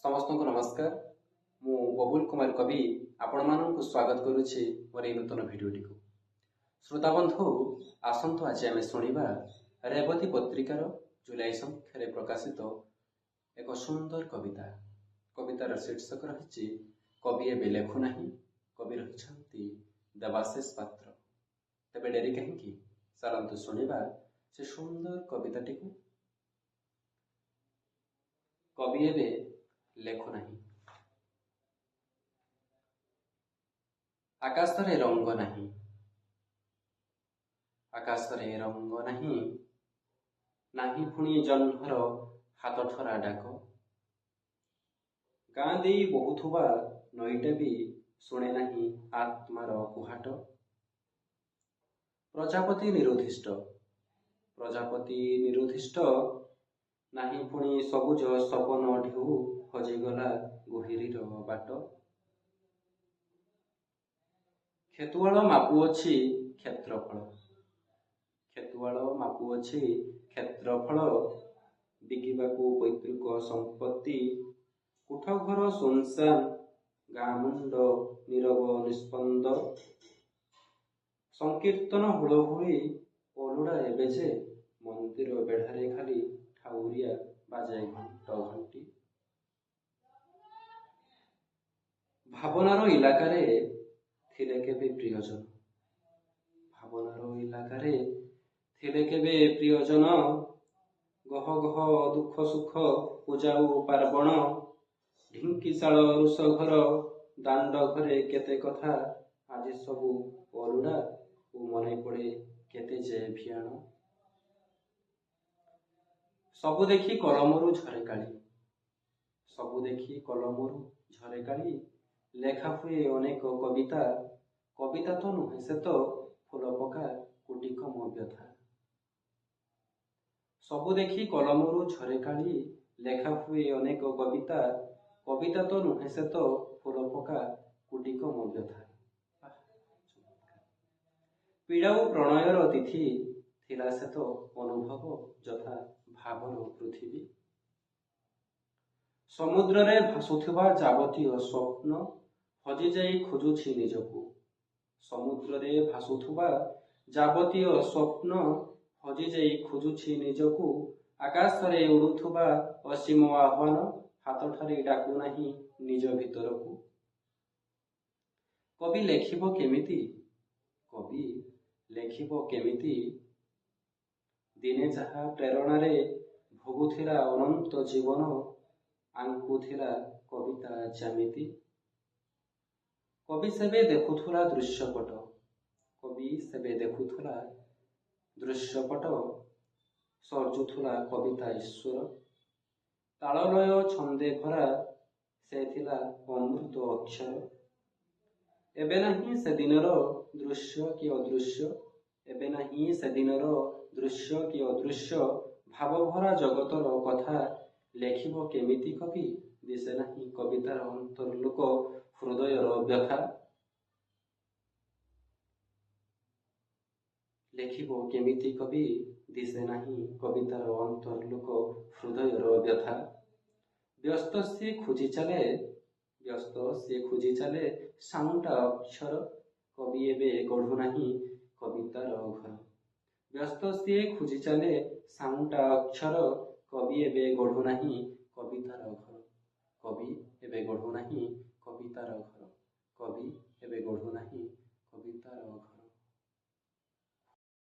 ସମସ୍ତଙ୍କୁ ନମସ୍କାର। ମୁଁ ବବୁଲ କୁମାର କବି ଆପଣମାନଙ୍କୁ ସ୍ୱାଗତ କରୁଛି ମୋର ଏଇ ନୂତନ ଭିଡ଼ିଓଟିକୁ। ଶ୍ରୋତା ବନ୍ଧୁ, ଆସନ୍ତୁ ଆଜି ଆମେ ଶୁଣିବା ରେବତୀ ପତ୍ରିକାର ଜୁଲାଇ ସଂଖ୍ୟାରେ ପ୍ରକାଶିତ ଏକ ସୁନ୍ଦର କବିତା। କବିତାର ଶୀର୍ଷକ ରହିଛି କବି ଏବେ ଲେଖୁନାହିଁ। କବି ରହିଛନ୍ତି ଦେବାଶିଷ ପାତ୍ର। ତେବେ ଡେରି କାହିଁକି, ଚାଲନ୍ତୁ ଶୁଣିବା ସେ ସୁନ୍ଦର କବିତାଟିକୁ, କବି ଏବେ ଲେଖୁନାହିଁ। ଆକାଶରେ ରଙ୍ଗ ନାହିଁ, ଆକାଶରେ ରଙ୍ଗ ନାହିଁ, ନାହିଁ ପୁଣି ଜହ୍ନର ହାତଠରା ଡାକ। ଗାଁ ଦେଇ ବହୁଥିବା ନଈଟା ବି ଶୁଣେ ନାହିଁ ଆତ୍ମାର କୁହାଟ। ପ୍ରଜାପତି ନିରୁଦ୍ଦିଷ୍ଟ, ପ୍ରଜାପତି ନିରୁଦ୍ଦିଷ୍ଟ, ନାହିଁ ପୁଣି ସବୁଜ ସପନ ଢେଉ ହଜିଗଲା ଗୋହିରୀର ବାଟ। କ୍ଷେତୁଆଳ ମାପୁଅଛି କ୍ଷେତ୍ରଫଳ, କ୍ଷେତୁଆଳ ମାପୁଅଛି କ୍ଷେତ୍ରଫଳ, ବିକିବାକୁ ପୈତୃକ ସମ୍ପତ୍ତି। କୋଠଘର ଶୂନଶାନ, ଗାଁ ମୁଣ୍ଡ ନୀରବ ନିସ୍ପନ୍ଦ। ସଂକୀର୍ତ୍ତନ ହୁଳହୁଳି ଅଲୋଡ଼ା ଏବେ ଯେ, ମନ୍ଦିର ବେଢ଼ାରେ ଖାଲି ଠାଉରିଆ ବାଜାଏ ଘଣ୍ଟ ଘଣ୍ଟି। ଭାବନାର ଇଲାକାରେ ଥିଲେ କେବେ ପ୍ରିୟଜନ, ଭାବନାର ଇଲାକାରେ ଥିଲେ କେବେ ପ୍ରିୟଜନ, ଗହ ଗହ ଦୁଃଖ ସୁଖ ପୂଜା ଓ ପାର୍ବଣ। ଢିଙ୍କିଶାଳ ରୋଷଘର ଦାଣ୍ଡ ଘରେ କେତେ କଥା ଆଜି ସବୁ ଅଲୋଡ଼ା ଓ ମନେ ପଡ଼େ କେତେ ଯେ ଭିଆଣ। ସବୁ ଦେଖି କଲମରୁ ଝରେ କାଳି, ସବୁ ଦେଖି କଲମରୁ ଝରେ କାଳି, ଲେଖା ହୁଏ ଅନେକ କବିତା। କବିତା ତ ନୁହେଁ ସେ ତ ଫୁଲପକା କୋଟିକ ମୋ ବ୍ୟଥା। ସବୁ ଦେଖି କଲମରୁ ଝରେ କାଳି, ଲେଖା ହୁଏ ଅନେକ କବିତା। କବିତା ତ ନୁହେଁ ସେ ତ ଫୁଲପକା କୋଟିକ ମୋ ବ୍ୟଥା। ପୀଡ଼ା ଓ ପ୍ରଣୟର ତିଥି ଥିଲା ସେ ତ ଅନୁଭବ ଯଥା ଭାବର ପୃଥିବୀ। ସମୁଦ୍ରରେ ଭାସୁଥିବା ଯାବତୀୟ ସ୍ୱପ୍ନ ହଜିଯାଇ ଖୋଜୁଛି ନିଜକୁ। ସମୁଦ୍ରରେ ଭାସୁଥିବା ଯାବତୀୟ ସ୍ୱପ୍ନ ହଜିଯାଇ ଖୋଜୁଛି ନିଜକୁ। ଆକାଶରେ ଉଡୁଥିବା ଅସୀମ ଆହ୍ୱାନ ହାତଠାରି ଡାକୁନାହିଁ ନିଜ ଭିତରକୁ। କବି ଲେଖିବ କେମିତି, କବି ଲେଖିବ କେମିତି, ଦିନେ ଯାହା ପ୍ରେରଣାରେ ଭୋଗୁଥିଲା ଅନନ୍ତ ଜୀବନ, ଆଙ୍କୁଥିଲା କବିତା ଜ୍ୟାମିତି। କବି ସେବେ ଦେଖୁଥିଲା ଦୃଶ୍ୟପଟ, କବି ସେବେ ଦେଖୁଥିଲା ଦୃଶ୍ୟପଟ, ସର୍ଜୁଥିଲା କବିତା ଈଶ୍ୱର। ତାଳଲୟ ଛନ୍ଦେ ଭରା ସେ ଥିଲା ଅମୃତ ଅକ୍ଷର। ଏବେ ନାହିଁ ସେଦିନର ଦୃଶ୍ୟ କି ଅଦୃଶ୍ୟ, ଏବେ ନାହିଁ ସେଦିନର ଦୃଶ୍ୟ କି ଅଦୃଶ୍ୟ, ଭାବଭରା ଜଗତର କଥା ଲେଖିବ କେମିତି କବି, ଦିଶେ ନାହିଁ କବିତାର ଅନ୍ତର୍ଲୋକ ହୃଦୟର ବ୍ୟଥା। ଲେଖିବ କେମିତି କବି, ଦିଶେ ନାହିଁ କବିତାର ଅନ୍ତର୍ଲୋକ ହୃଦୟର ବ୍ୟଥା। ବ୍ୟସ୍ତ ସିଏ ଖୋଜି ଚାଲେ, ବ୍ୟସ୍ତ ସିଏ ଖୋଜି ଚାଲେ ସାଉଁଟା ଅକ୍ଷର, କବି ଏବେ ଗଢୁନାହିଁ କବିତାର ଘର। ବ୍ୟସ୍ତ ସିଏ ଖୋଜି ଚାଲେ ସାଉଁଟା ଅକ୍ଷର, କବି ଏବେ ଗଢୁନାହିଁ କବିତାର ଘର। କବି ଏବେ ଗଢୁନାହିଁ କବିତାର ଘର। କବି ଏବେ ଗଢୁନାହିଁ